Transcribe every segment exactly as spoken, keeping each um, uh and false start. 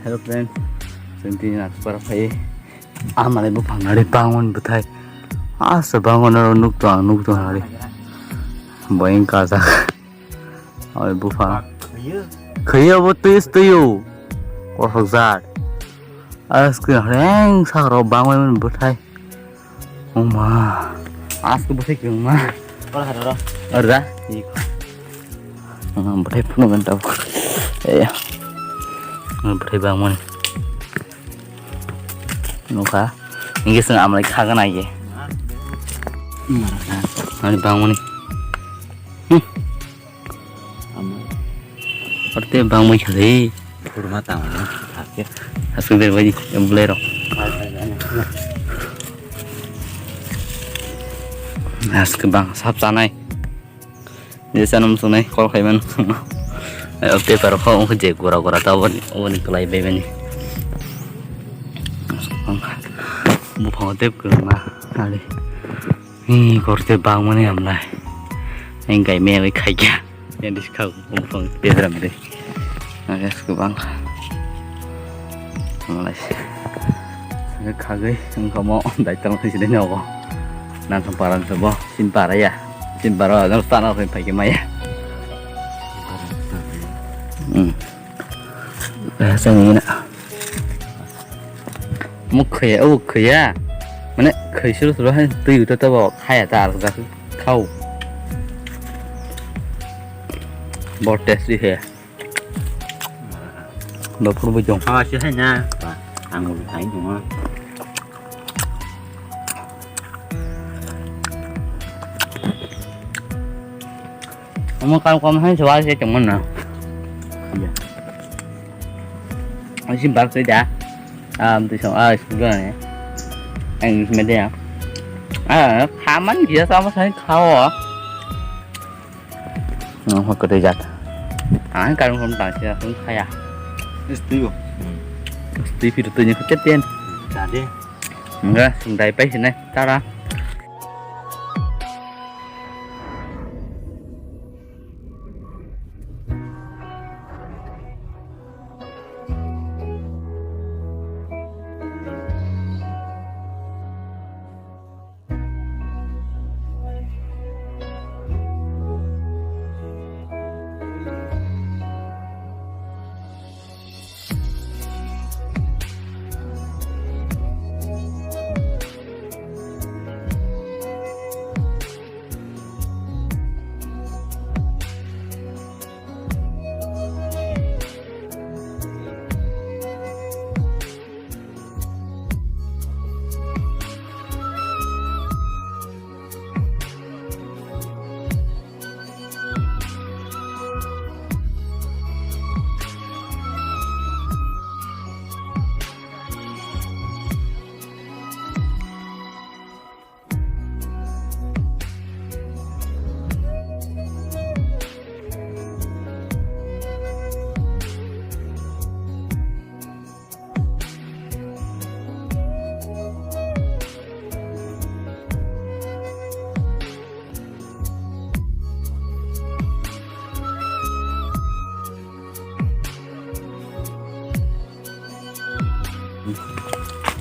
Hello friend, chwng tini Nathupara phai. Amani buphang nari bangon bwthai. Asa bangon aro nuk tong, nuk tong nari. Boyeng kajak. Oi buphang. Khaya bo twis twiyo. Kothok jat. Aske reng sakro bangon bwthai. Oma. Aske bwthai kwrwngma. Ora haro ro. Ora. Iko. Ang bwthai phunukgwna tabuk. Eh. Ang bwthai bangmani. Nukha. Hingke chwng amlai khagana ye. Ani bangmani. Hmm. Oro tei bangmani kha le. Kurma tangmani. Aswk de bai bwlai rok. Aswk bang sap chanai. Je chana muchungnai call khaimano. Ai, o paper kho wngkha je gora gora ta oboni, oboni kwlai bai bani. Buphango tei kwrwngma ali. Hi, gor tei bangmani amlai. Ang gai me bai khaikya. Yang dis khau buphang tei ram de. Nagas kwbang kha. Malai se. Saka khagwi wngkha mo daital khe sini nogo. Nang thang paran se bo. Sin para ya. Sin para jang sana khe phai khe maya. Hmm. Eh, sani na. Mo khaya, o khaya. Mane khai suru suru hai twi uta ta bo khaya ta ar ga khau. Bo test di he. Ba phuru bujong. Ah, si hai na. Ba, ang ulu hai dong. Omo kam kam hai sawal se tongmani na. Iya. Ang si bak se da. Ah, tu so, ah, school ga ne. Ang English medium. Ah, khaman dia sama sai khao. Ang ho kete jat. Ang karung hom ta se khaya. Is tu. Is tu pi tu ni kete ten. Jadi. Enggak, sendai pai sini. Tara.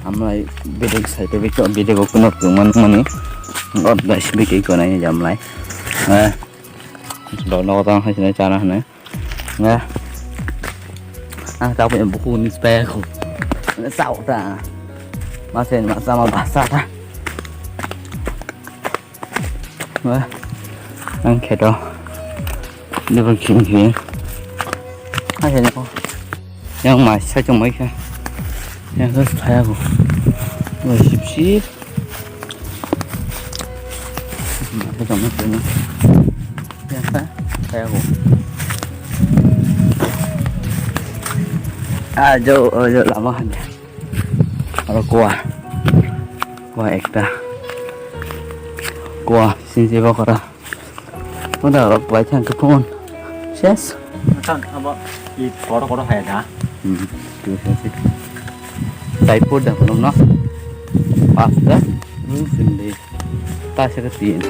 Amlai bedek side o bedek o kuno tongmani. Ot bai sibike konai amlai. Eh. Lo no tang hai sinai chana hanai. Nga. Ang ta punya buku ni spek aku. Nga sao ta. Masen masa ma basa ta. Nga. Ang keto. Dia pergi pergi. Aja ni ko. Yang masih saya cuma ikan. Yang terus saya aku. Wah sip sip. Apa sama sini? Ya, saya aku. Ah, jauh, oh, jauh lama aja. Kalau kuah, kuah ekta, kuah sini siapa kora? Udah, kalau kuah cang kepun, ses. Kan apa? Di koro koro kayak dah. Hmm, tuh sih. Typhoid dah belum no? Pas dah. Hmm, sini. Ta saka tin.